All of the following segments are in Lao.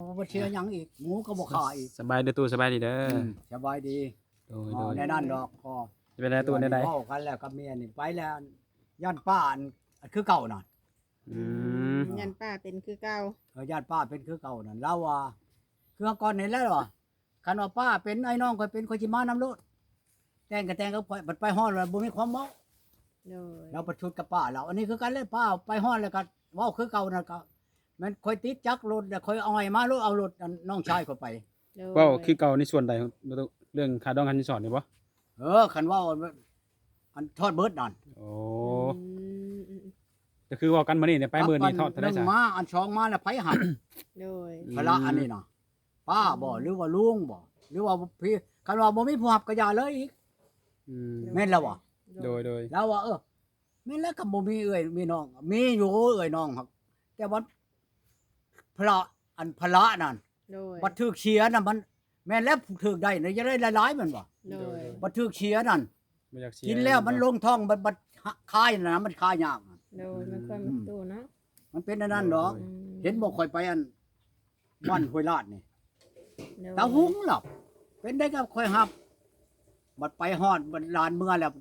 ບໍ່ເສຍຫຍັງອີກ ໝູກໍບໍ່ຂ້າອີກ. ສະບາຍດີຕູ້ ສະບາຍດີເດີ. ອືມ ສະບາຍດີ. ໂດຍ ໂດຍ ແນວນັ້ນດອກ. ກໍເປັນໄດຕູ້ ແນວໃດ? ເວົ້າກັນແລ້ວກັບເມຍນີ້ ໄປແລ້ວ ຢ້ານປ້າອັນ ອັນຄືເກົ່ານັ້ນ. ອືມ ຢ້ານປ້າເປັນຄືເກົ່າ. ເອີ ຢ້ານປ້າເປັນຄືເກົ່ານັ້ນ. ລາວວ່າ ຄືເຮົາກ່ອນນີ້ແຫຼະວ່າ ຄັນວ່າປ້າເປັນ ອ້າຍນ້ອງຂ້ອຍເປັນ ຂ້ອຍຊິມານຳໂລດ ແຕ່ງກໍແຕ່ງກັບຂ້ອຍ. ບັດໄປຮອດແລ້ວບໍ່ມີຄວາມເວົ້າ. ໂດຍ ລາວປະຊຸດກັບປ້າລາວ. ອັນນີ້ຄືກັນເລີຍ ປ້າໄປຮອດແລ້ວກໍເວົ້າຄືເກົ່ານັ້ນ. ກໍແມ່ນຂ້ອຍຕິດຈັກລົດແລ້ວ ຂ້ອຍເອົາໃຫ້ມາໂລດ ເອົາລົດອັນນ້ອງຊາຍຂ້ອຍໄປ. ໂດຍ ເວົ້າຄືເກົ່າໃນສ່ວນໃດ? ເລື່ອງຄ່າດອງຄ່າສິນສອດນີ້ບໍ່? ເອີ ຄັນເວົ້າອັນທອດເບິດນັ້ນ. ໂອ້ ອືມ ກໍຄືເວົ້າກັນມື້ນີ້ ໄປມື້ນີ້ທອດເທົ່າໃດຊະ? ອັນໜຶ່ງມາ ອັນສອງມາແລ້ວໃຜຮັບ? ໂດຍ ພາລະອັນນີ້ນະ ປ້າບໍ່ ອືມ ຫຼືວ່າລຸງບໍ່ ຫຼືວ່າພີ່? ຄັນວ່າບໍ່ມີຜູ້ຮັບກໍຢ່າເລີຍອີກ. ອືມ ແມ່ນແລ້ວບໍ່? ໂດຍ ໂດຍ ລາວວ່າ ເອີ ແມ່ນແລ້ວ ກໍບໍ່ມີເອື້ອຍມີນ້ອງ ມີຢູ່ເອື້ອຍນ້ອງ ແຕ່ວ່າພາລະ ອັນພາລະນັ້ນ ໂດຍ ບັດຖືກເສຍນະ ມັນ ແມ່ນແລ້ວ ຖືກໄດ້ນະ ຢາກໄດ້ຫຼາຍໆ ແມ່ນບໍ່? ໂດຍ ບັດຖືກເສຍນັ້ນ ບໍ່ຢາກເສຍ ກິນແລ້ວມັນລົງທ້ອງ ບັດ ບັດຄາຍນະ ມັນຄາຍຍາກ. ໂດຍ ອືມ ແມ່ນຄວາມ ອືມ ຕູ້ເນາະ ມັນເປັນອັນນັ້ນດອກ. ໂດຍ ອືມ ເຫັນບໍ່ ຂ້ອຍໄປອັນ ບ້ານຫ້ວຍລາດນີ້ ໂດຍ ຕາຫຸງລະ ເປັນໄດກໍຂ້ອຍຮັບ ບັດໄປຮອດ ບັດຫຼານເມືອແລ້ວ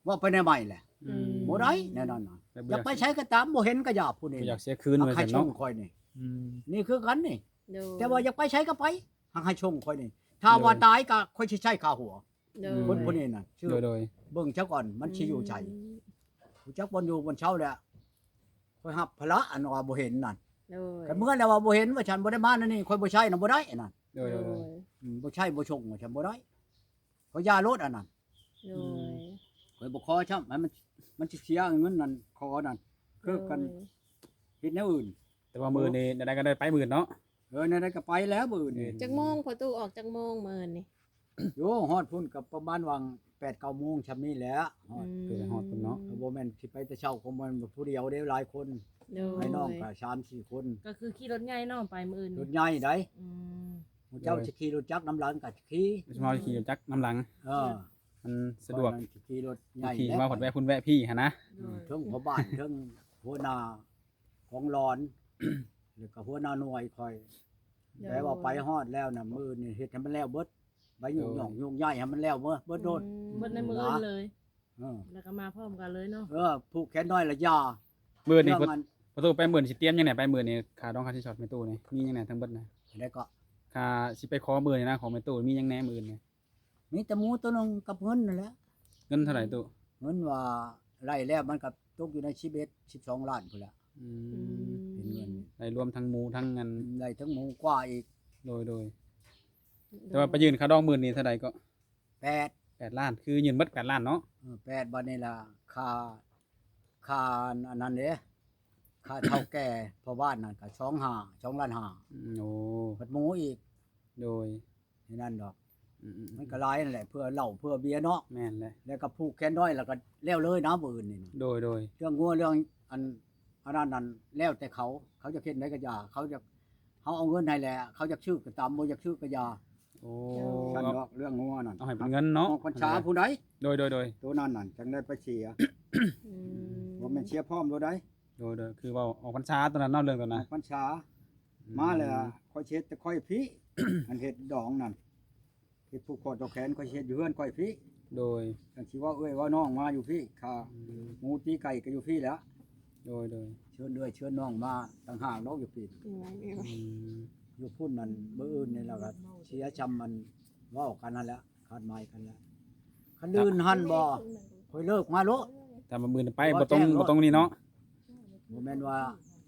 ເວົ້າໄປແນວໃໝ່ແຫຼະ. ອືມ ອືມ ບໍ່ໄດ້ແນວນັ້ນນະ. ແລ້ວບໍ່ຢາກ ຢາກໄປໃສກໍຕາມ ບໍ່ເຫັນກໍຢ່າຜູ້ນີ້ ບໍ່ຢາກເສຍຄືນ ວ່າຊັ້ນເນາະ ໃຫ້ຊົງຂ້ອຍນີ້. ອືມ ນີ້ຄືກັນນີ້. ໂດຍ ແຕ່ວ່າຢາກໄປໃສກໍໄປ ຫາກໃຫ້ຊົງຂ້ອຍນີ້. ຖ້າວ່າ ໂດຍ ຕາຍກໍຂ້ອຍຊິໃຊ້ຄ່າຫົວ. ໂດຍ ຄົນຜູ້ນີ້ນະ ໂດຍ ໂດຍ ເບິ່ງຊະກ່ອນ ມັນຊິຢູ່ໃສ? ອືມ ຮູ້ຈັກບ່ອນຢູ່ບ່ອນເຊົາແລ້ວ ຂ້ອຍຮັບພາລະອັນວ່າບໍ່ເຫັນນັ້ນ. ໂດຍ ຄັນເມື່ອແລ້ວວ່າບໍ່ເຫັນ ວ່າຊັ້ນ ບໍ່ໄດ້ມາແນວນີ້ ຂ້ອຍບໍ່ໃຊ້ນະ ບໍ່ໄດ້ອັນນັ້ນ. ໂດຍ ໂດຍ ໂດຍ ອືມ ບໍ່ໃຊ້ບໍ່ຊົງ ວ່າຊັ້ນ ບໍ່ໄດ້ ຂ້ອຍຢ່າໂລດອັນນັ້ນ. ໂດຍ ອືມ ຂ້ອຍບໍ່ຂໍຊ້ຳ ໃຫ້ມັນ ມັນຊິເສຍເງິນນັ້ນ ຂໍນັ້ນ ເກີກກັນ ໂດຍ ເຮັດແນວອື່ນ. ແຕ່ວ່າມື້ນີ້ແນວໃດກໍໄດ້ໄປມື້ເນາະ. ເອີ ແນວໃດກໍໄປແລ້ວມື້ນີ້. ອືມ ຈັກໂມງພໍ່ຕູ້ ອອກຈັກໂມງມື້ນີ້? ໂຍ ຮອດພຸ້ນກໍປະມານຫວ່າງແປດເກົ້າໂມງຊ່ຳນີ້ແຫຼະ. ຮອດ ອືມ ຄືໄປຮອດພຸ້ນເນາະ. ກໍບໍ່ແມ່ນຊິໄປແຕ່ເຊົ້າ ກໍບໍ່ແມ່ນຜູ້ດຽວເດ້ ຫຼາຍຄົນ. ໂດຍ ອ້າຍນ້ອງກໍສາມສີ່ຄົນ. ກໍຄືຂີ່ລົດໃຫຍ່ເນາະ ໄປມື້ອື່ນ ລົດໃຫຍ່ໃດ໋. ອືມ ໝູ່ເຈົ້າ ໂດຍ ຊິຂີ່ລົດຈັກນຳຫຼັງກໍຂີ່ ເຮົາຊິຂີ່ລົດຈັກນຳຫຼັງ. ເອີ ມັນສະດວກ ຂີ່ລົດໃຫຍ່ ຂີ່ມາ ແລ້ວ ແວະພຸ້ນແວະພີ້ຫັ້ນນະ. ໂດຍ ອືມ ເຖິງພໍ່ບ້ານ ເຖິງຫົວໜ້າ ຂອງຫຼອນ ແລ້ວກໍຫົວໜ້າໜ່ວຍຂ້ອຍ ໂດຍ ແປວ່າໄປຮອດແລ້ວນະ ມື້ນີ້ເຮັດໃຫ້ມັນແລ້ວເບິດ ໃບຍຸກ ໂດຍ ຫຍ້ອງ ໂຍກຍ້າຍໃຫ້ມັນແລ້ວເບິດ ເບິດໂລດ. ອືມ ເບິດໃນມື້ອື່ນເລີຍ. ເອີ ແລ້ວກໍມາພ້ອມກັນເລີຍເນາະ. ເອີ ຜູກແຂນນ້ອຍລະຢ່າ. ມື້ນີ້ ເລື່ອງອັນ ພໍ່ຕູ້ໄປມື້ນີ້ຊິຕຽມຫຍັງແດ່? ໄປມື້ນີ້ຄ່າດອງຄ່າສິນສອດແມ່ຕູ້ນີ້ ມີຫຍັງແດ່ທັງເບິດນະ? ແລ້ວກໍ ຄ່າຊິໄປຂໍມື້ນີ້ນະ ຂອງແມ່ຕູ້ມີຫຍັງແດ່ມື້ອື່ນນີ້? ມີແຕ່ໝູໂຕໜຶ່ງກັບເງິນນັ້ນແຫຼະ. ເງິນເທົ່າໃດຕູ້? ເງິນວ່າໄລ່ແລ້ວມັນກໍຕົກຢູ່ໃນສິບເອັດ ສິບສອງລ້ານພຸ້ນແຫຼະ. ອືມ ອືມ ເປັນເງິນ ໄດ້ລວມທັງໝູທັງອັນ ໄດ້ທັງໝູກວ່າອີກ. ໂດຍ ໂດຍ ແຕ່ວ່າໄປຍື່ນຄ່າດອງໝື່ນນີ້ເທົ່າໃດເກາະ? ແປດ ແປດລ້ານ ຄືຍື່ນເບິດແປດລ້ານເນາະ. ເອີ ແປດ ບາດນີ້ລະ ຄ່າ ຄ່າອັນນັ້ນເດ້ ຄ່າເຖົ້າແກ່ພໍ່ບ້ານນັ້ນກໍສອງຫ້າ ສອງລ້ານຫ້າ. ອືມ ໂອ້ ເບິດໝູອີກ. ໂດຍ ໃນນັ້ນດອກ. ອືມໆໆ ມັນກໍຫຼາຍນັ້ນແຫຼະ ເພື່ອເຫຼົ້າເພື່ອເບຍເນາະ. ແມ່ນແຫຼະ ແລ້ວກໍຜູກແຂນນ້ອຍ ແລ້ວກໍແລ້ວເລີຍນະມື້ອື່ນນີ້ນະ. ໂດຍໆ ເລື່ອງງົວເລື່ອງອັນ ອັນນັ້ນນັ້ນ ແລ້ວແຕ່ເຂົາ ເຂົາຈະເຮັດໃດກໍຢ່າ ເຂົາຈະ ເຮົາເອົາເງິນໃຫ້ແຫຼະ ເຂົາຢາກຊື້ກໍຕາມ ບໍ່ຢາກຊື້ກໍຢ່າ. ໂອ້ ຊັ້ນດອກ ເລື່ອງງົວນັ້ນ ເອົາໃຫ້ເປັນເງິນເນາະ ອອກພັນສາຜູ້ໃດ. ໂດຍໆໆ ໂຕນັ້ນນັ້ນ ຈັ່ງໄດ້ໄປເສຍ. ອືມ ບໍ່ແມ່ນເສຍພ້ອມໂລດໃດ. ໂດຍໆ ຄືເວົ້າອອກພັນສາໂຕນັ້ນເນາະ ເລື່ອງໂຕນັ້ນ ອອກພັນສາ ອືມ ມາແລ້ວ ຂ້ອຍຊິເຮັດແຕ່ຂ້ອຍພີ້ ອັນເຮັດດອງນັ້ນ ເຮັດຜູກຄໍຕໍ່ແຂນ ຂ້ອຍຊິເຮັດຢູ່ເຮືອນຂ້ອຍພີ້. ໂດຍ ຈັ່ງຊິເວົ້າເອື້ອຍເວົ້ານ້ອງມາຢູ່ພີ້ ຂ້າ ອືມ ໝູຕີໄກ່ກໍຢູ່ພີ້ແຫຼະ. ໂດຍໆ ເຊີນເອື້ອຍເຊີນນ້ອງມາຕ່າງຫາກດອກຢູ່ພີ້. ອືມ ຢູ່ພຸ້ນນັ້ນ ມື້ອື່ນນີ້ລະກໍເສຍຊ່ຳມັນເວົ້າກັນຫັ້ນແຫຼະ ຄາດໝາຍກັນແຫຼະ. ຄັນອື່ນຫັ້ນບໍ່ ຂ້ອຍເລີກມາໂລດ. ຖ້າມື້ອື່ນໄປ ບໍ່ຕ້ອງ ບໍ່ຕ້ອງນີ້ເນາະ. ບໍ່ແມ່ນວ່າ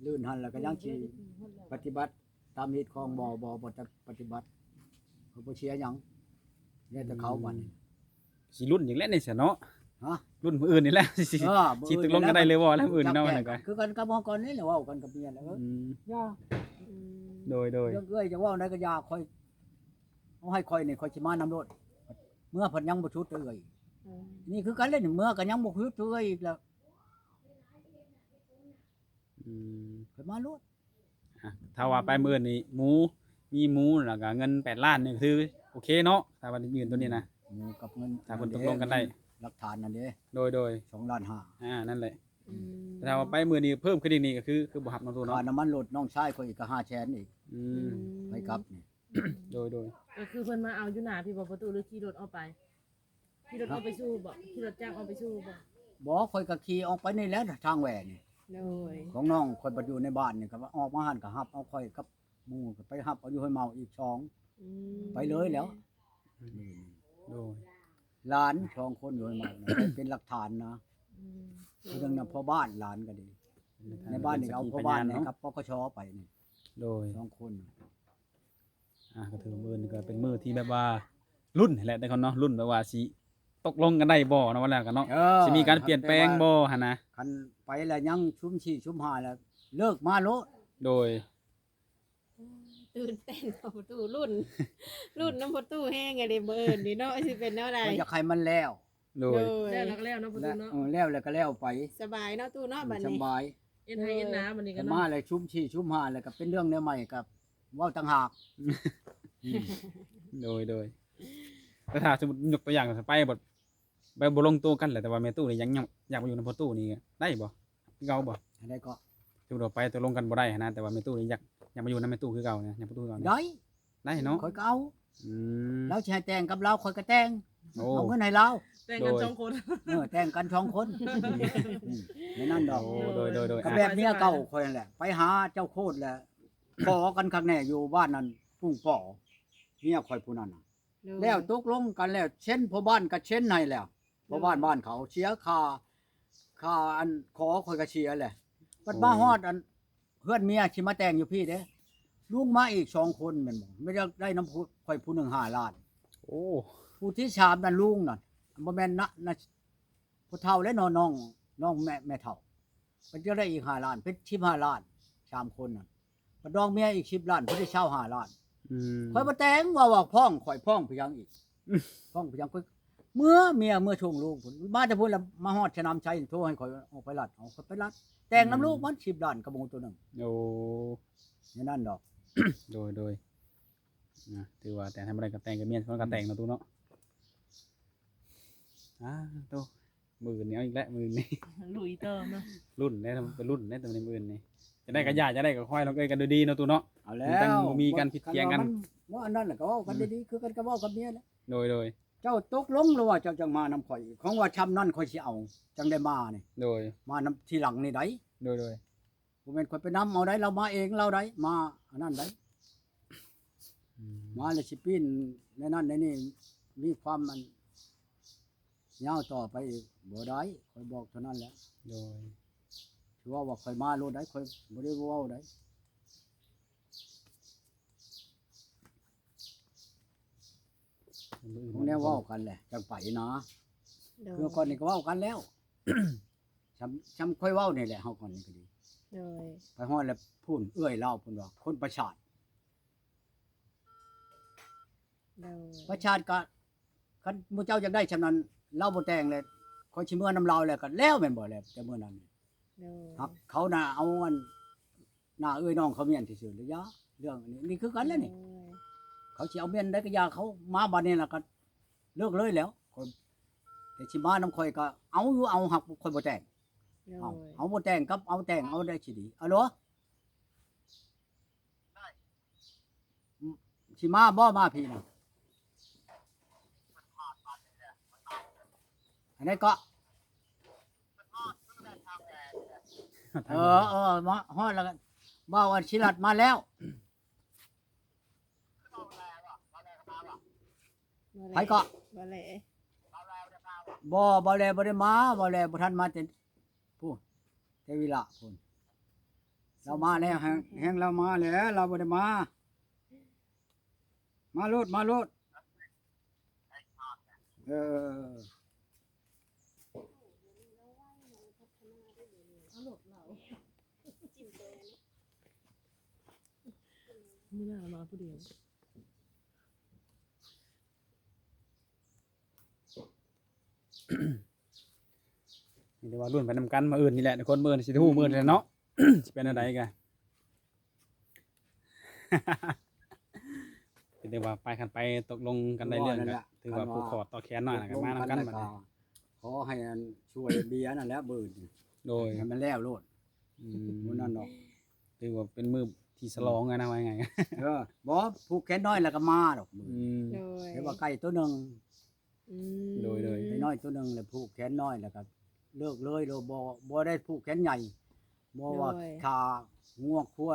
ລື່ນຫັ້ນແລ້ວກໍຍັງຊິປະຕິບັດຕາມຮີດຄອງ ບໍ່ ບໍ່ ບໍ່ປະຕິບັດ ເຂົາບໍ່ເສຍຫຍັງ ແລ້ວແຕ່ເຂົາ. ອືມ ບັດນີ້ຊິລຸ້ນອີກແລ້ວນີ້ຊະເນາະ. ຮະ ລຸ້ນມື້ອື່ນນີ້ແຫຼະ ຊິ ເອີ ຊິຕົກລົງກັນໄດ້ຫຼືບໍ່ແລ້ວມື້ອື່ນເນາະ. ນັ້ນກໍຄືກັນກັບເຮົາກ່ອນນີ້ແຫຼະ ເວົ້າກັນກັບເມຍແລ້ວ. ອືມ ເອີ ອືມ ໂດຍໆ ເລື່ອງເອື້ອຍຈະເວົ້າໃດກໍຢ່າ ຂ້ອຍ ເອົາໃຫ້ຂ້ອຍນີ້ ຂ້ອຍຊິມານຳໂລດ ເມືອເພິ່ນຍັງບໍ່ຊຸດເອື້ອຍ. ອືມ ນີ້ຄືກັນແຫຼະ ເມືອກໍຍັງບໍ່ຊຸດເອື້ອຍອີກແລ້ວ. ອືມ ຂ້ອຍມາໂລດ. ອ່ະ ຖ້າວ່າໄປມື້ອື່ນນີ້ ໝູ ມີໝູ ແລ້ວກໍເງິນແປດລ້ານນີ້ ຄືໂອເຄເນາະ ຖ້າວ່າໄດ້ຍື່ນໂຕນີ້ນະ. ໝູກັບເງິນ ຖ້າເພິ່ນຕົກລົງກັນໄດ້ ຫຼັກຖານນັ້ນເດ້. ໂດຍໆ ສອງລ້ານຫ້າ. ອ່າ ນັ້ນແຫຼະ. ອືມ ແຕ່ຖ້າວ່າໄປມື້ນີ້ເພີ່ມຂຶ້ນອີກນີ້ ກໍຄື ຄືບໍ່ຮັບເນາະ ຕູ້ເນາະ. ຄ່ານ້ຳມັນລົດນ້ອງຊາຍຂ້ອຍອີກກໍຫ້າແສນອີກ. ອືມ ອືມ ໄປກັບນີ້ ໂດຍ ໂດຍ ກໍຄືເພິ່ນມາເອົາຢູ່ໜ້າພີ້ບໍ່ປະຕູ ຫຼືຂີ່ລົດອອກໄປ? ຂີ່ລົດອອກໄປສູ່ບໍ່? ຂີ່ລົດຈັກອອກໄປສູ່ບໍ່? ບໍ່ ຂ້ອຍກໍຂີ່ອອກໄປນີ້ແຫຼະ ທາງແຫວ່ນີ້ ໂດຍ ຂອງນ້ອງຂ້ອຍບັດຢູ່ໃນບ້ານນີ້ ກໍວ່າອອກມາຫັ້ນກໍຮັບເອົາຂ້ອຍກັບໝູ່ ກໍໄປຮັບເອົາຢູ່ຫ້ວຍເມົາອີກສອງ ອືມ ໄປເລີຍແລ້ວ ອືມ ໂດຍ ຫຼານສອງຄົນຢູ່ໃນບ້ານນະ ເປັນຫຼັກຖານນະ ອືມ ຜູ້ໜຶ່ງນະພໍ່ບ້ານ ຫຼານກໍດີ ໃນບ້ານນີ້ເອົາພໍ່ບ້ານແດ່ກັບ ປກສ ໄປນີ້ ໂດຍ ສອງຄົນ ອ່າ ກໍຖືວ່າມື້ນີ້ກໍເປັນມື້ທີ່ແບບວ່າລຸ້ນແຫຼະ ແຕ່ກ່ອນເນາະ ລຸ້ນແບບວ່າຊິຕົກລົງກັນໄດ້ບໍ່ເນາະ ວ່າແລ້ວກັນເນາະ ເອີ ຊິມີການປ່ຽນແປງບໍ່ຫັ້ນນະ ຄັນໄປແລ້ວຍັງຊຸມສີ່ຊຸມຫ້າແລ້ວເລີກມາໂລດ ໂດຍ ຕື່ນເຕັ້ນເນາະພໍ່ຕູ້ ລຸ້ນ ລຸ້ນນຳພໍ່ຕູ້ແຮງເດ້ ມື້ອື່ນນີ້ເນາະ ຊິເປັນແນວໃດ ຂ້ອຍຢາກໃຫ້ມັນແລ້ວ ໂດຍ ໂດຍ ແລ້ວແລ້ວເນາະພໍ່ຕູ້ເນາະ ເອີ ແລ້ວແລ້ວກໍແລ້ວໄປ ສະບາຍເນາະຕູ້ເນາະ ບັດນີ້ ສະບາຍ ເຮັດໄຮ່ເຮັດນາບັດນີ້ກໍເນາະ ມາແລ້ວຊຸມສີ່ຊຸມຫ້າແລ້ວກໍເປັນເລື່ອງແນວໃໝ່ກໍເວົ້າຕ່າງຫາກ ອືມ ໂດຍ ໂດຍ ແຕ່ຖ້າສົມມຸດຍົກຕົວຢ່າງ ໄປບໍ່ ໄປບໍ່ລົງໂຕກັນແຫຼະ ແຕ່ວ່າແມ່ຕູ້ນີ້ຍັງ ຍັງຢາກມາຢູ່ນຳພໍ່ຕູ້ນີ້ໄດ້ບໍ່? ຄືເກົ່າບໍ່? ອັນໃດກໍ ສົມມຸດວ່າໄປຕົກລົງກັນບໍ່ໄດ້ຫັ້ນນະ ແຕ່ວ່າແມ່ຕູ້ນີ້ຢາກ ຢາກມາຢູ່ນຳແມ່ຕູ້ຄືເກົ່ານະ ນຳພໍ່ຕູ້ຄືເກົ່ານະ ໄດ້ ໄດ້ເນາະ ຂ້ອຍກໍເອົາ ອືມ ລາວຊິໃຫ້ແຕ່ງກັບລາວ ຂ້ອຍກໍແຕ່ງ ໂອ້ ເອົາເງິນໃຫ້ລາວ ແຕ່ງກັນ ໂດຍ ສອງຄົນ ເອີ ແຕ່ງກັນສອງຄົນ ອືມ ແນວນັ້ນດອກ ໂອ້ ໂດຍ ໂດຍ ໂດຍ ກໍແບບເມຍເກົ່າຂ້ອຍຫັ້ນແຫຼະ ໄປຫາເຈົ້າໂຄດແຫຼະ ຂໍກັນຄັກແນ່ຢູ່ບ້ານນັ້ນ ປຸ້ງປໍ ເມຍຂ້ອຍຜູ້ນັ້ນນະ ໂດຍ ແລ້ວຕົກລົງກັນແລ້ວ ເຊັນ ພໍ່ບ້ານກໍເຊັນໃຫ້ແລ້ວ ພໍ່ບ້ານ ໂດຍ ບ້ານເຂົາເສຍຄ່າ ຄ່າອັນຂໍຂ້ອຍກໍເສຍແຫຼະ ບັດມາຮອດອັນເຮືອນເມຍຊິມາແຕ່ງຢູ່ພີ້ເດ້ ລຸງມາອີກສອງຄົນແມ່ນບໍ່ ແມ່ນຢາກໄດ້ນຳຜູ້ ຂ້ອຍຜູ້ໜຶ່ງຫ້າລ້ານ ໂອ້ ຜູ້ທີສາມນັ້ນລຸງນັ້ນ ບໍ່ແມ່ນນະ ນະ ຜູ້ເຖົ້າແຫຼະເນາະ ນ້ອງ ນ້ອງແມ່ ແມ່ເຖົ້າ ເພິ່ນຈະໄດ້ອີກຫ້າລ້ານ ເປັນສິບຫ້າລ້ານ ສາມຄົນນັ້ນ ບັດນ້ອງເມຍອີກສິບລ້ານ ເພິ່ນໄດ້ຊາວຫ້າລ້ານ ອືມ ຂ້ອຍບໍ່ແຕ່ງ ວ່າ ວ່າຟ້ອງ ຂ້ອຍຟ້ອງໄປຫຍັງອີກ ຟ້ອງໄປຫຍັງ ຂ້ອຍເມືອ ເມຍເມືອສົ່ງລູກພຸ້ນ ມາແຕ່ພຸ້ນລະ ມາຮອດສະໜາມໄຊ ໂທໃຫ້ຂ້ອຍອອກໄປລັດ ເອົາຂ້ອຍໄປລັດ ແຕ່ງນຳລູກມັນ ອືມ ສິບລ້ານກະໝູໂຕໜຶ່ງ ໂອ້ ແນວນັ້ນດອກ ໂດຍ ໂດຍ ນະ ຖືວ່າແຕ່ງໃຫ້ບໍ່ໄດ້ກໍແຕ່ງກັບເມຍ ມັນກໍແຕ່ງເນາະຕູ້ເນາະ ອືມ ອ້າໂຕ ມື້ອື່ນນີ້ເອົາອີກແລ້ວ ມື້ອື່ນນີ້ ລຸຍຕໍ່ເນາະ ລຸ້ນແດ່ ໄປລຸ້ນແດ່ ແຕ່ມື້ອື່ນນີ້ ຈະໄດ້ກໍຢ່າ ຈະໄດ້ກໍຄ່ອຍ ລອງເອີຍກັນໂດຍດີເນາະຕູ້ເນາະ ເອົາແລ້ວ ມັນຈັ່ງບໍ່ມີການຜິດຖຽງກັນ ຄັນວ່າມັນບໍ່ອັນນັ້ນລະ ກໍເວົ້າກັນ ອືມ ດີໆ ຄືກັນກໍເວົ້າກັບເມຍແຫຼະ ໂດຍ ໂດຍ ເຈົ້າຕົກລົງແລ້ວວ່າເຈົ້າຈັ່ງມານຳຂ້ອຍ ຂອງວ່າຊ່ຳນັ້ນຂ້ອຍຊິເອົາ ຈັ່ງໄດ້ມານີ້ ໂດຍ ມານຳທີຫຼັງນີ້ໃດ ໂດຍ ໂດຍ ບໍ່ແມ່ນຂ້ອຍໄປນຳເອົາໃດ ລາວມາເອງລາວໃດ ມາອັນນັ້ນໃດ ອືມ ມາແລ້ວຊິປີ້ນໃນນັ້ນໃນນີ້ ມີຄວາມອັນຍາວຕໍ່ໄປອີກ ບໍ່ໄດ້ ຂ້ອຍບອກເທົ່ານັ້ນແຫຼະ ໂດຍ ຖືວ່າ ວ່າຂ້ອຍມາໂລດໃດ ຂ້ອຍບໍ່ໄດ້ເວົ້າໃດ ມື້ອື່ນ ຂອງແນວເວົ້າກັນແຫຼະ ຈັ່ງໄປນະ ໂດຍ ຄືກ່ອນນີ້ກໍເວົ້າກັນແລ້ວ ຊ່ຳ ຊ່ຳຂ້ອຍເວົ້ານີ້ແຫຼະ ເຮົາກ່ອນນີ້ກໍດີ ໂດຍ ໄປຮອດແລ້ວພຸ້ນ ເອື້ອຍລາວພຸ້ນວ່າ ຄົນປະສາດ ໂດຍ ປະສາດກໍ ຄັນໝູ່ເຈົ້າຢາກໄດ້ຊ່ຳນັ້ນ ລາວບໍ່ແຕ່ງແລ້ວ ຂ້ອຍຊິເມືອນຳລາວແລ້ວກໍແລ້ວແມ່ນບໍ່ ແລ້ວແຕ່ມື້ນັ້ນ ໂດຍ ຮັກເຂົານະ ເອົາອັນ ໜ້າເອື້ອຍນ້ອງເຂົາມຽນຊື່ໆ ລະຢ່າ ເລື່ອງນີ້ ນີ້ຄືກັນແຫຼະນີ້ ໂອ້ຍ ເຂົາຊິເອົາມຽນໃດກໍຢ່າ ເຂົາມາບັດນີ້ລະກໍເລີກເລີຍແລ້ວ ຂ້ອຍ ແຕ່ຊິມານຳຂ້ອຍກໍເອົາຢູ່ ເອົາ ຮັກຂ້ອຍບໍ່ແຕ່ງ ໂດຍ ເອົາ ເອົາບໍ່ແຕ່ງກັບເອົາແຕ່ງ ເອົາໃດຊິດີ ອາໂຫຼ ຊິມາບໍ່ ມາພີ້ນະ ອັນໃດເກາະ ເອີ ເອີ ມາຮອດແລ້ວກໍ ບ່າວອັນສີລັດມາແລ້ວ ໃຜເກາະ ບ່າວແຫຼ ບໍ່ ບ່າວແຫຼບໍ່ໄດ້ມາ ບ່າວແຫຼບໍ່ທັນມາແຕ່ ພຸ້ນ ແຕ່ວິລະພຸ້ນ ລາວມາແລ້ວ ແຮງ ແຮງລາວມາແລ້ວ ລາວບໍ່ໄດ້ມາ ມາໂລດ ມາໂລດ ເອີ ມື້ໜ້າມາຜູ້ດຽວ. ມີແຕ່ວ່າລຸ້ນໄປນຳກັນ ມື້ອື່ນນີ້ແຫຼະທຸກຄົນ ມື້ອື່ນຊິໄດ້ຮູ້ ອືມ ມື້ອື່ນແຫຼະເນາະ ຊິເປັນແນວໃດກະ ກໍຖືວ່າໄປ ຄັນໄປຕົກລົງກັນໄດ້ເລື່ອງ ກໍຖືວ່າຜູກຄໍຕໍ່ແຂນໜ້ອຍ ກໍມານຳກັນບັດນີ້ ຂໍໃຫ້ອັນຊ່ວຍເບຍນັ້ນແຫຼະ ມື້ອື່ນ ໂດຍ ໃຫ້ມັນແລ້ວໂລດ ອືມ ມື້ນັ້ນເນາະ ຖືວ່າເປັນມື້ ສະຫຼອງຫັ້ນນະ ວ່າງ່າຍໆ ເອີ ບໍ່ ຜູກແຂນນ້ອຍແລ້ວກໍມາດອກ ອືມ ໂດຍ ເຫັນວ່າໄກ່ໂຕໜຶ່ງ ອືມ ໂດຍໆ ໄກ່ນ້ອຍໂຕໜຶ່ງ ແລ້ວຜູກແຂນນ້ອຍ ແລ້ວກໍເລີກເລີຍ ໂລ ບໍ່ ບໍ່ໄດ້ຜູກແຂນໃຫຍ່ ບໍ່ວ່າ ໂດຍ ຂ້າງົວຄົວ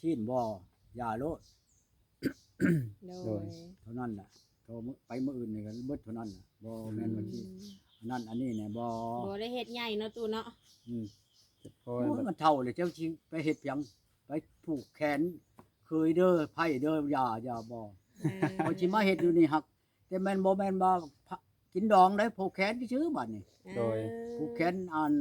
ຊີ້ນບໍ່ ຢ່າໂລດ ໂດຍ ໂດຍ ເທົ່ານັ້ນແຫຼະ ໂຕມື້ ໄປມື້ອື່ນນີ້ກໍເບິດເທົ່ານັ້ນແຫຼະ ບໍ່ແມ່ນວ່າຊິ ອືມ ອັນນັ້ນອັນນີ້ແຫຼະ ບໍ່ ບໍ່ໄດ້ເຮັດໃຫຍ່ເນາະຕູ້ເນາະ ອືມ ໂອ້ຍ ມັນເຖົ້າແລ້ວ ເຈົ້າຊິໄປເຮັດຫຍັງ ໄປຜູກແຂນເຄີຍເດີ ໄພ້ເດີ ຢ່າ ຢ່າ ບໍ່ ເອີ ຂ້ອຍຊິມາເຮັດຢູ່ນີ້ ຫາກ ແຕ່ແມ່ນບໍ່ແມ່ນວ່າ ພະ ກິນດອງໄດ໋ ຜູກແຂນຊື່ໆ ບາດນີ້ ໂດຍ ເອີ ຜູກແຂນ ອັນ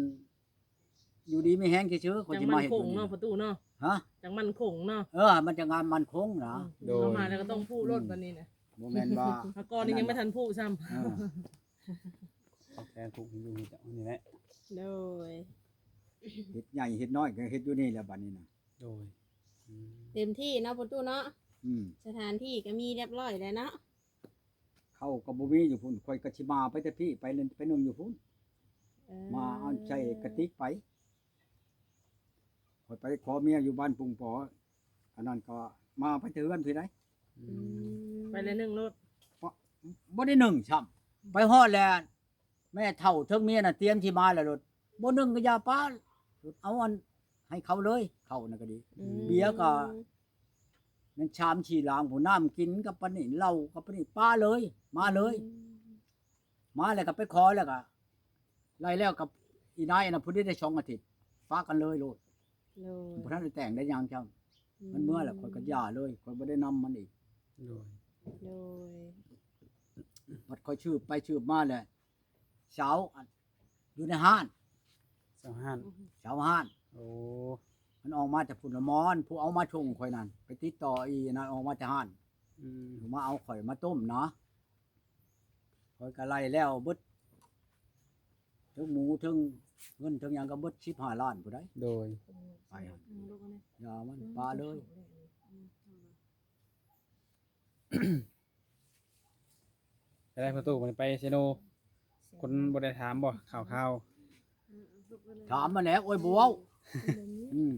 ຢູ່ດີມີແຮງຊື່ໆ ຂ້ອຍຊິມາເຮັດຢູ່ນີ້ ຈັ່ງໝັ້ນຄົງເນາະ ປະຕູເນາະ ຮະ ຈັ່ງໝັ້ນຄົງເນາະ ເອີ ມັນຈັ່ງໝັ້ນຄົງນະ ອືມ ໂດຍ ເຮົາມາແລ້ວກໍຕ້ອງຜູກໂລດ ອືມ ບາດນີ້ນະ ບໍ່ແມ່ນວ່າ ເມື່ອກ່ອນນີ້ຍັງບໍ່ທັນຜູກຊ້ຳ ເອີ ເອົາແຂນຜູກຢູ່ນີ້ແຫຼະ ໂດຍ ເຮັດໃຫຍ່ເຮັດນ້ອຍກໍເຮັດຢູ່ນີ້ແຫຼະ ບາດນີ້ນະ ໂດຍ ອືມ ເຕັມທີ່ເນາະ ປະຕູເນາະ ອືມ ສະຖານທີ່ກໍມີຮຽບຮ້ອຍແລ້ວເນາະ ເຂົ້າກໍບໍ່ມີຢູ່ພຸ້ນ ຂ້ອຍກໍຊິມາໄປແຕ່ພີ້ ໄປເລີນ ໄປໜຶ່ງຢູ່ພຸ້ນ ເອີ ມາເອົາໃສ່ກະຕິກໄປ ຂ້ອຍໄປຂໍເມຍຢູ່ບ້ານປຸງປໍ ອັນນັ້ນກໍມາໄປແຕ່ເຮືອນພີ້ໃດ໋ ອືມ ອືມ ໄປແລ້ວໜຶ່ງໂລດ ບໍ່ ບໍ່ໄດ້ໜຶ່ງຊ້ຳ ໄປຮອດແລ້ວ ແມ່ເຖົ້າເທິງເມຍນະຕຽມຊິມາແລ້ວໂລດ ບໍ່ໜຶ່ງກໍຢ່າປາ ເອົາອັນໃຫ້ເຂົາເລີຍ ເຂົ້ານັ້ນກໍດີ ອືມ ເບຍກໍແມ່ນຊາມສີ່ລາງພຸ້ນ ນ້ຳກິນກັບປານນີ້ ເຫຼົ້າກັບປານນີ້ ປາເລີຍ ມາເລີຍ ອືມ ມາແລ້ວກໍໄປຂໍແລ້ວກໍໄລ່ແລ້ວກັບອີນາຍອັນນັ້ນ ພໍດີໄດ້ສອງອາທິດ ປະກັນເລີຍໂລດ ໂດຍ ບໍ່ທັນໄດ້ແຕ່ງໄດ້ຫຍັງຊ້ຳ ອືມ ມັນເມືອແລ້ວ ຂ້ອຍກໍຢ່າເລີຍ ຂ້ອຍບໍ່ໄດ້ນຳມັນອີກ ໂດຍ ໂດຍ ບັດຂ້ອຍສືບໄປສືບມາແລ້ວ ສາວ ອັນ ຢູ່ໃນຮ້ານ ສາວຮ້ານ ສາວຮ້ານ ໂອ້ ມັນອອກມາແຕ່ພຸ້ນລະມອນ ຜູ້ເອົາມາສົ່ງຂ້ອຍນັ້ນ ໄປຕິດຕໍ່ອີນັ້ນ ອອກມາແຕ່ຮ້ານ ອືມ ມາເອົາຂ້ອຍມາຕົ້ມນະ ຂ້ອຍກໍໄລ່ແລ້ວເບິດ ເທິງໝູເທິງເງິນເທິງຫຍັງກໍເບິດສິບຫ້າລ້ານພຸ້ນໃດ໋ ໂດຍ ອືມ ໄປຫັ້ນ ອືມ ຢ່າມັນ ອືມ ປະເລີຍ ອືມ ໄດ້ປະຕູ ມັນໄປເຊໂນ ຄົນບໍ່ໄດ້ຖາມບໍ່ ຂ່າວໆ ຖາມມາແລ້ວ ໂອ້ຍ ບໍ່ເວົ້າ ອືມ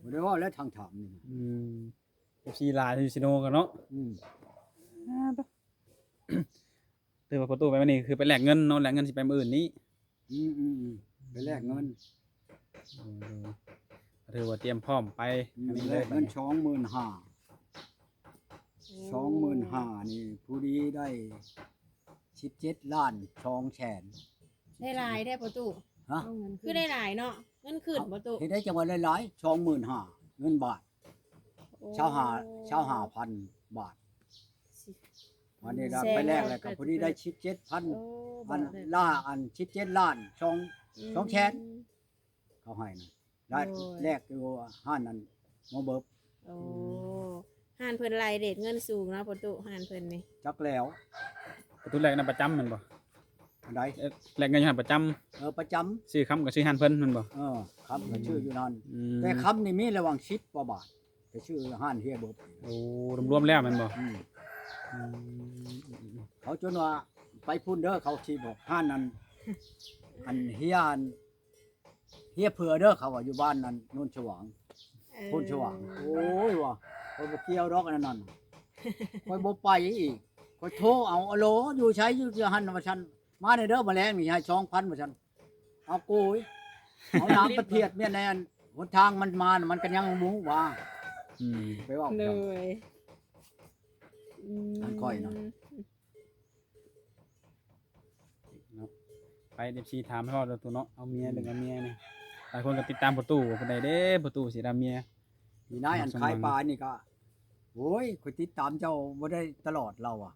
ບໍ່ໄດ້ເວົ້າແລ້ວ ທາງຖາມນີ້ ອືມ ເອັຟຊີຫຼາຍຢູ່ເຊໂນກັນເນາະ ອືມ ອ່າ ໂຕ ຖືວ່າປະຕູໄປມື້ນີ້ຄືໄປແລກເງິນເນາະ ແລກເງິນຊິໄປມື້ອື່ນນີ້ ອືມໆໆ ໄປແລກເງິນ ໂດຍໆ ກໍຖືວ່າຕຽມພ້ອມໄປ ອືມ ອັນນີ້ເລີຍ ແລກເງິນສອງໝື່ນຫ້າ ໂອ້ ສອງໝື່ນຫ້ານີ້ ຜູ້ດີໄດ້ສິບເຈັດລ້ານສອງແສນ ໄດ້ຫຼາຍແທ້ປະຕູ ຮະ ຄືໄດ້ຫຼາຍເນາະ ເງິນຂຶ້ນປະຕູ ເຮັດໄດ້ຈັ່ງວ່າຫຼາຍໆ ສອງໝື່ນຫ້າ ເງິນບາດ ໂອ້ ຊາວຫ້າ ຊາວຫ້າພັນບາດ ອັນນີ້ລະ ແສນ ໄປແລກແລ້ວກໍພໍດີໄດ້ສິບເຈັດພັນ ໂອ້ ອັນ ບາດ ລ້ານ ອັນ ສິບເຈັດລ້ານສອງ ອືມ ສອງແສນ ເຂົາໃຫ້ນະ ລະ ໂດຍ ແລກຢູ່ຮ້ານນັ້ນໝໍເບີບ ໂອ້ ອືມ ຮ້ານເພິ່ນໄລ່ເຣດເງິນສູງເນາະປະຕູ ຮ້ານເພິ່ນນີ້ ຈັກແລ້ວ ປະຕູແລກນຳປະຈຳແມ່ນບໍ່? ອັນໃດ? ເອີ ແລກເງິນຢູ່ຫັ້ນປະຈຳ ເອີ ປະຈຳ ຊື້ຄຳກໍຊື້ຮ້ານເພິ່ນແມ່ນບໍ່? ເອີ ຄຳກໍຊື້ຢູ່ນັ້ນ ອືມ ແຕ່ຄຳນີ້ມີລະຫວ່າງສິບກວ່າບາດ ໄປຊື້ຮ້ານເຮຍເບີບ ໂອ້ ລວມໆແລ້ວແມ່ນບໍ່? ອືມ ອືມ ເຂົາຈົນວ່າໄປພຸ້ນເດີ ເຂົາຊິບອກຮ້ານນັ້ນ ອັນເຮຍ ອັນເຮຍເຜືອເດີ ເຂົາວ່າຢູ່ບ້ານນັ້ນ ໂນນສະຫວ່າງ ເອີ ໂພນສະຫວ່າງ ໂອ້ຍວ່າ ຂ້ອຍບໍ່ກ່ຽວດອກອັນນັ້ນ ຂ້ອຍບໍ່ໄປອີກ ຂ້ອຍໂທເອົາ ອາໂຫຼ ຢູ່ໃສ ຢູ່ຫັ້ນວ່າຊັ້ນ ມາແດ່ເດີ ມາແລງນີ້ໃຫ້ສອງພັນວ່າຊັ້ນ ເອົາໂກຍ ເອົານ້ຳໄປພຽດເມຍແນ່ ຫົນທາງມັນມານະ ມັນກໍຍັງບໍ່ຮູ້ວ່າ ອືມ ໄປເວົ້າ ໂດຍ ອືມ ທາງຂ້ອຍນະ ເນາະ ໄປ ເອັຟຊີຖາມຮອດປະຕູເນາະ ເອົາເມຍ ອືມ ເລື່ອງເອົາເມຍນີ້ ຫຼາຍຄົນກໍຕິດຕາມປະຕູ ຜູ້ໃດເດ້ປະຕູຊິໄດ້ເມຍ ອີນາຍອັນຂາຍປານີ້ກໍ ໂອ້ຍ ຂ້ອຍຕິດຕາມເຈົ້າບໍ່ໄດ້ຕະຫຼອດລາວອະ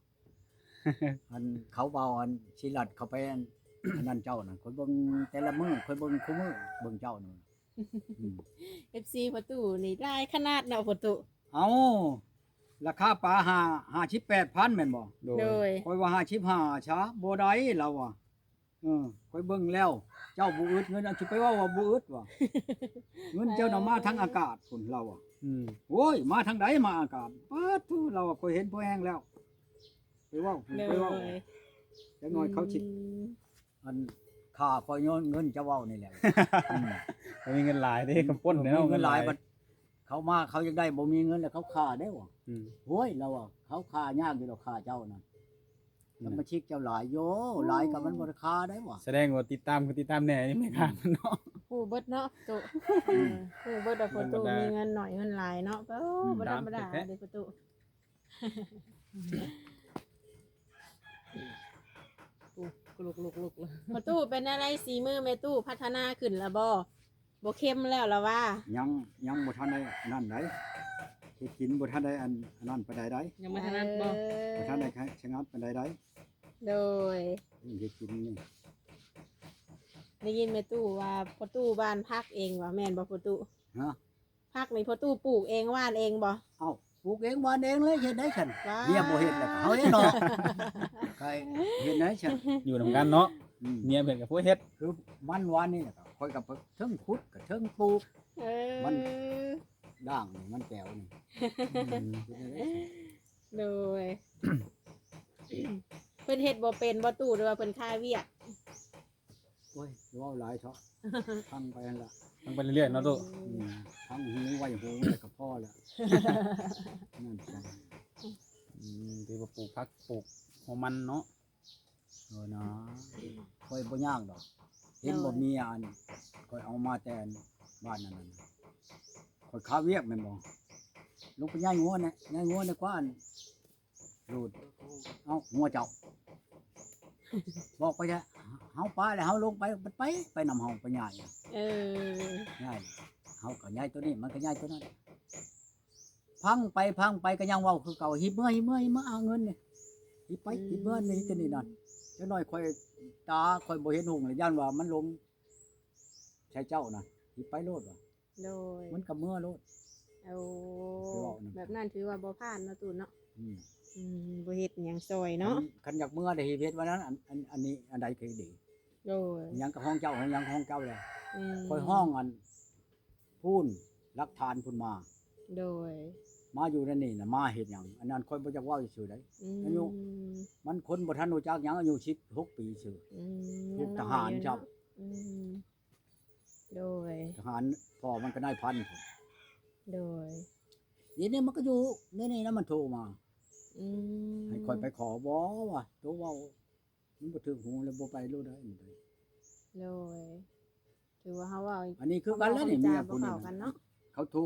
ອັນເຂົາເວົ້າ ອັນຊິລັດເຂົ້າໄປ ອັນ ອັນນັ້ນເຈົ້ານະ ຂ້ອຍເບິ່ງແຕ່ລະມື້ ຂ້ອຍເບິ່ງຄູ່ມື້ ເບິ່ງເຈົ້ານີ້ ອືມ ເອັຟຊີປະຕູນີ້ຫຼາຍຂະໜາດເນາະປະຕູ ເອົ້າ ລາຄາປາຫ້າ ຫ້າສິບແປດພັນແມ່ນບໍ່? ໂດຍ ໂດຍ ຂ້ອຍວ່າຫ້າສິບຫ້າຊະ ບໍ່ໄດ້ລາວວ່າ ເອີ ຂ້ອຍເບິ່ງແລ້ວ ເຈົ້າບໍ່ອຶດເງິນ ອັນຊິໄປເວົ້າວ່າບໍ່ອຶດວ່າ ເງິນເຈົ້ານະມາທາງອາກາດພຸ້ນລາວວ່າ ອືມ ໂອ້ຍ ມາທາງໃດມາອາກາດ ປາດໂທ້ ລາວວ່າ ຂ້ອຍເຫັນພໍແຮງແລ້ວ ໄປເວົ້າ ໂດຍ ໄປເວົ້າ ຈັກໜ້ອຍເຂົາຊິ ອືມ ອັນຂ້າຂ້ອຍຍ້ອນເງິນເຈົ້າເວົ້ານີ້ແຫຼະ ອືມ ບໍ່ມີເງິນຫຼາຍເດ້ ອືມ ກຳປົນແລ້ວ ບໍ່ມີເງິນຫຼາຍ ເງິນຫຼາຍ ບັດ ເຂົາມາເຂົາຢາກໄດ້ ບໍ່ມີເງິນແລ້ວເຂົາຂ້າໄດ້ຫວາ? ອືມ ໂອ້ຍ ລາວວ່າ ເຂົາຂ້າຍາກຢູ່ດອກ ຂ້າເຈົ້ານັ້ນ ສະມາຊິກເຈົ້າຫຼາຍໂຢ ໂອ້ ຫຼາຍກໍມັນບໍ່ໄດ້ຂ້າໄດ້ຫວາ? ສະແດງວ່າຕິດຕາມ ຄືຕິດຕາມແດ່ ຍັງໄມ່ຂ້າມັນເນາະ. ອືມ ຮູ້ເບິດເນາະ ຕຸ ອືມ ຮູ້ເບິດວ່າພໍ່ຕູ້ ບໍ່ທຳມະດາ ມີເງິນໜ້ອຍເງິນຫຼາຍເນາະ. ໂອ້ ອືມ ບໍ່ທຳມະດາເດ້ພໍ່ຕູ້. ລຸກໆໆ ພໍ່ຕູ້ເປັນແນວໃດ? ສີມືແມ່ຕູ້ພັດທະນາຂຶ້ນລະບໍ່? ບໍ່ເຄັມແລ້ວລະຫວາ? ຍັງ ຍັງບໍ່ທັນໄດ້ອັນນັ້ນໃດ ເຮັດກິນບໍ່ທັນໄດ້ອັນ ອັນນັ້ນປານໃດໃດ. ຍັງບໍ່ຖະໜັດບໍ່? ເອີ ບໍ່ທັນໄດ້ຊະງັດປານໃດໃດ. ໂດຍ ເຮັດກິນນີ້ ໄດ້ຍິນແມ່ຕູ້ວ່າ ພໍ່ຕູ້ຫວ່ານຜັກເອງຫວາ ແມ່ນບໍ່ພໍ່ຕູ້? ຮະ? ຜັກນີ້ພໍ່ຕູ້ປູກເອງຫວ່ານເອງບໍ່? ເອົ້າ ປູກເອງຫວ່ານເອງເລີຍ ເຮັດໄດ້ຊັ້ນ. ວ້າ ເມຍບໍ່ເຮັດແລ້ວ ເຮົາເຮັດເນາະ ໃຜເຮັດໄດ້ຊັ້ນ ຢູ່ນຳກັນເນາະ. ອືມ ເມຍເພິ່ນກໍຜູ້ເຮັດ ຄືມັນຫວ່ານນີ້ແຫຼະ ຂ້ອຍກໍເທິງຂຸດກໍເທິງປູກ. ເອີ ມັນດ່າງນີ້ ມັນແກວນີ້. ອືມ ເຮັດໄດ້ຊັ້ນ. ໂດຍ ເພິ່ນເຮັດບໍ່ເປັນບໍ່ຕູ້ ຫຼືວ່າເພິ່ນຄາວຽກ? ໂອ້ຍ ເວົ້າຫຼາຍເຖາະ ຟັງໄປຫັ້ນລະ ຟັງໄປເລື້ອຍໆເນາະຕູ້. ອືມ ອືມ ຟັງຫູໄວ້ຫູແລ້ວກໍພໍລະ ນັ້ນ. ອືມ ຖືວ່າປູກຜັກ ປູກຫົວມັນເນາະ. ເອີນະ ຂ້ອຍບໍ່ຍາກດອກ ເຫັນບໍ່ ໂດຍ ເມຍອັນ ຂ້ອຍເອົາມາແຕ່ອັນບ້ານນັ້ນນະ ຂ້ອຍຄາວຽກແມ່ນບໍ່ ລົງໄປຍ້າຍງົວແດ່ ຍ້າຍງົວແດ່ກວ່າອັນ ໂລດ ເອົ້າ ງົວເຈົ້າ ບອກໄປແທ້ ເຮົາປາແລ້ວ ເຮົາລົງໄປ ມັນໄປ ໄປນຳເຮົາໄປຍ້າຍ. ເອີ ຍ້າຍ ເຮົາກໍຍ້າຍໂຕນີ້ ມັນກໍຍ້າຍໂຕນັ້ນ ພັງໄປພັງໄປກໍຍັງເວົ້າຄືເກົ່າ ຮີບເມືອ ຮີບເມືອ ຮີບເມືອ ເອົາເງິນນີ້ ຮີບໄປ ອືມ ຮີບເມືອ ນີ້ໂຕນີ້ນັ້ນ ຈັກໜ້ອຍຂ້ອຍ ຕາຂ້ອຍບໍ່ເຫັນຮຸ່ງແລ້ວ ຢ້ານວ່າມັນລົງໃສ່ເຈົ້ານະ ຮີບໄປໂລດວ່າ. ໂດຍ ມັນກໍເມືອໂລດ. ໂອ້ ໄປເວົ້ານຳ ແບບນັ້ນຖືວ່າບໍ່ຜ່ານເນາະ ຕູເນາະ. ອືມ ອືມ ບໍ່ເຮັດຫຍັງຊ່ອຍເນາະ ຄັນ ຄັນຢາກເມືອໄດ້ເຮັດວ່ານັ້ນ ອັນ ອັນ ອັນນີ້ອັນໃດຄືດີ. ໂດຍ ຫຍັງກໍຂອງເຈົ້າ ຫຍັງຂອງເຈົ້າແຫຼະ. ອືມ ຂ້ອຍຮ້ອງອັນພຸ້ນ ຫຼັກຖານພຸ້ນມາ. ໂດຍ ມາຢູ່ໃນນີ້ນະ ມາເຮັດຫຍັງ ອັນນັ້ນຂ້ອຍບໍ່ຈັກເວົ້າຊື່ໃດ. ອືມ ອາຍຸມັນຄົນບໍ່ທັນຮູ້ຈັກຫຍັງ ອາຍຸສິບຫົກປີຊື່. ອືມ ພວກທະຫານຊ້ຳ. ອືມ ໂດຍ ທະຫານ ພໍ່ມັນກໍນາຍພັນ. ໂດຍ ດຽວນີ້ມັນກໍຢູ່ໃນນີ້ນະ ມັນໂທມາ. ອືມ ໃຫ້ຂ້ອຍໄປຂໍບໍ່ວະ ໂຕເວົ້າ ມັນບໍ່ຖືກຫູແລ້ວ ບໍ່ໄປໂລດເດີ. ໂດຍ ຖືວ່າເຮົາເວົ້າ ອັນນີ້ຄືກັນແລ້ວນີ້ ເມຍຜູ້ນີ້ນະ ເຂົາໂທ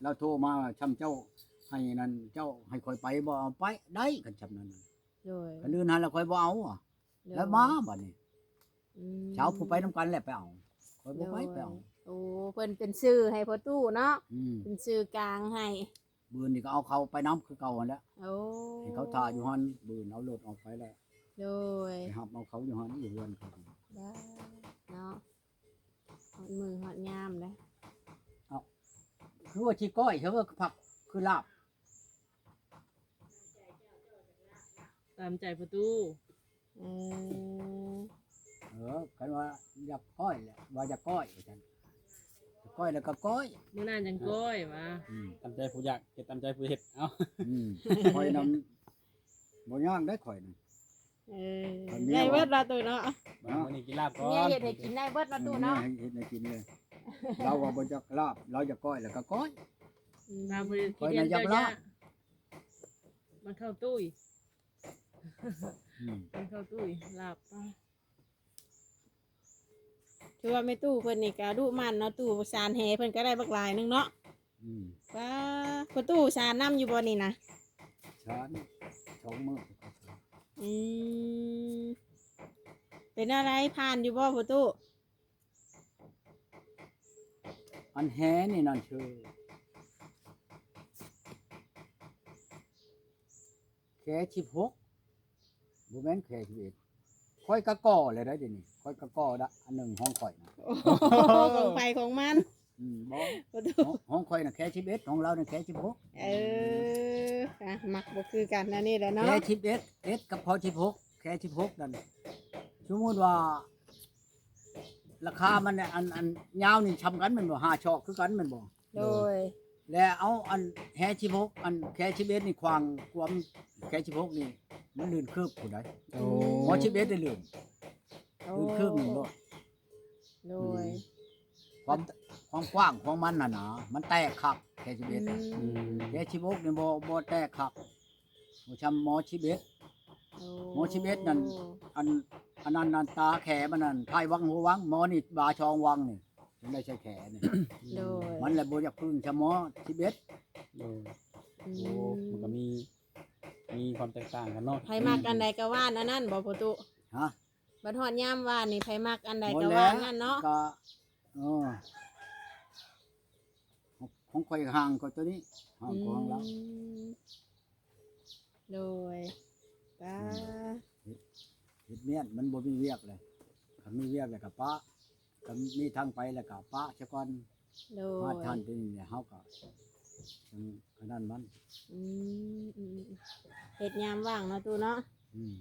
ລາວໂທມາ ຊ່ຳເຈົ້າໃຫ້ນັ້ນ ເຈົ້າໃຫ້ຂ້ອຍໄປບໍ່ ເອົາໄປໄດ້ ຄັນຊ່ຳນັ້ນນະ. ໂດຍ ຄັນອື່ນຫັ້ນລະຂ້ອຍບໍ່ເອົາ. ໂດຍ ແລ້ວມາບັດນີ້ ອືມ ຊາວຜູ້ໄປນຳກັນແຫຼະໄປເອົາ ຂ້ອຍບໍ່ໄປ ໂດຍ ໄປເອົາ. ໂອ້ ເພິ່ນເປັນຊື່ໃຫ້ພໍ່ຕູ້ເນາະ. ອືມ ເປັນຊື່ກາງໃຫ້ ບືນນີ້ກໍເອົາເຂົາໄປນຳຄືເກົ່າຫັ້ນແຫຼະ. ໂອ້ ໃຫ້ເຂົາຖ້າຢູ່ຫັ້ນ ບືນເອົາລົດອອກໄປແລ້ວ. ໂດຍ ໄປຮັບເອົາເຂົາຢູ່ຫັ້ນ ຢູ່ເຮືອນເຂົາ. ໄດ້ເນາະ ຮອດມື້ຮອດຍາມເດ້. ເອົ້າ ຄືວ່າຊິກ້ອຍ ຄືວ່າຜັກ ຄືລາບ. ຕາມໃຈພໍ່ຕູ້. ອືມ ເອີ ຄັນວ່າຢາກກ້ອຍແຫຼະ ວ່າຢາກກ້ອຍວ່າຊັ້ນ ກ້ອຍແລ້ວກໍກ້ອຍ ມື້ໜ້າຈັ່ງກ້ອຍຫວາ. ອືມ ຕາມໃຈຜູ້ຢາກ ເຮັດຕາມໃຈຜູ້ເຮັດ. ເອົ້າ ອືມ ຂ້ອຍນຳ ບໍ່ຍາກໄດ໋ຂ້ອຍນະ. ເອີ ໄດ້ເບິດລະຕູ້ເນາະ ມື້ນີ້ກິນລາບກ່ອນ ເມຍເຮັດໃຫ້ກິນໄດ້ເບິດລະຕູ້ເນາະ ເຮັດໃຫ້ກິນເລີຍ. ລາວວ່າບໍ່ຢາກລາບ ລາວຢາກກ້ອຍແລ້ວກໍກ້ອຍ. ອືມ ລາວບໍ່ໄດ້ ຂ້ອຍນະຢາກລາບ ມັນເຂົ້າຕຸ້ຍ. ອືມ ມັນເຂົ້າຕຸ້ຍລາບ. ຖືວ່າແມ່ຕູ້ເພິ່ນນີ້ກະດຸໝັ່ນເນາະ ຕູ້ສານແຫເພິ່ນກະໄດ້ບັກຫຼາຍໜຶ່ງເນາະ. ອືມ ປ້າ ພໍ່ຕູ້ສານນຳຢູ່ບໍ່ນີ້ນະ? ສານ ສອງມື້. ອືມ ເປັນແນວໃດ ຜ່ານຢູ່ບໍ່ພໍ່ຕູ້? ອັນແຫນີ້ນັ້ນຊື່ ແຄສິບຫົກ ບໍ່ແມ່ນແຄສິບເອັດ. ຂ້ອຍກະກໍ່ແລ້ວໄດ໋ ດຽວນີ້ຂ້ອຍກະກໍ່ລະ ອັນໜຶ່ງຂອງຂ້ອຍນະ. ໂອ້ໂຫ ຂອງໃຜຂອງມັນ. ອືມ ບໍ່ ຂອງ ຂອງຂ້ອຍນະແຄສິບເອັດ ຂອງລາວນະແຄສິບຫົກ. ເອີ ອ່ະ ມັກບໍ່ຄືກັນແນວນີ້ແຫຼະເນາະ ແຄສິບເອັດ ເອັດກັບພໍສິບຫົກ. ແຄສິບຫົກນັ້ນ ສົມມຸດວ່າ ລາຄາມັນ ອັນ ອັນຍາວນີ້ຊ່ຳກັນແມ່ນບໍ່? ຫ້າສອກຄືກັນແມ່ນບໍ່? ໂດຍ ແລ້ວເອົາອັນແຄສິບຫົກ ອັນແຄສິບເອັດນີ້ຂວາງຄວາມ ແຄສິບຫົກນີ້ມັນລື່ນຄືບພຸ້ນໃດ໋. ໂອ້ ພໍສິບເອັດໄດ້ລື່ນ ໂອ້ ລື່ນຄືບໜຶ່ງໂລດ. ໂດຍ ອືມ ຄວາມ ຄວາມກວ້າງຂອງມັນຫັ້ນນະ ມັນແຕກຄັກ. ຂສິບເອັດ ອືມ ອືມ ແຂສິບຫົກນີ້ບໍ່ ບໍ່ແຕກຄັກ ບໍ່ຊ່ຳໝໍສິບເອັດ ໂອ້ ໝໍສິບເອັດນັ້ນ ອັນ ອັນນັ້ນນັ້ນຕາແຂມັນນັ້ນ ທ້າຍວັງຫົວວັງ ໝໍນີ້ບາສອງວັງນີ້ ຈຶ່ງໄດ້ໃສ່ແຂນີ້ ໂດຍ ມັນລະບໍ່ຢາກປຶ້ງຊ່ຳໝໍສິບເອັດ ໂດຍ ອືມ ໂອ້ ມັນກໍມີ ມີຄວາມແຕກຕ່າງກັນເນາະ ໃຜມັກອັນໃດກໍຫວ່ານອັນນັ້ນບໍ່ພໍ່ຕູ້ ຮະ ບັດຮອດຍາມຫວ່ານນີ້ ໃຜມັກອັນໃດກໍຫວ່ານອັນນັ້ນເນາະ ກໍ ເອີ ຂອງຂ້ອຍຫ່າງກວ່າໂຕນີ້ ຫ່າງກວ່າຂອງລາວ ອືມ ໂດຍ ປ້າ ເຮັດ ເຮັດວຽກ ມັນບໍ່ມີວຽກເລີຍ ຄັນມີວຽກແລ້ວກໍປະ ຄັນມີທາງໄປແລ້ວກໍປະຊະກ່ອນ ໂດຍ ມາທັນໂຕນີ້ແລ້ວ ເຮົາກໍຈັ່ງອັນນັ້ນມັນ ອືມ ອືມ ເຮັດຍາມວ່າງເນາະຕູ້ເນາະ ອືມ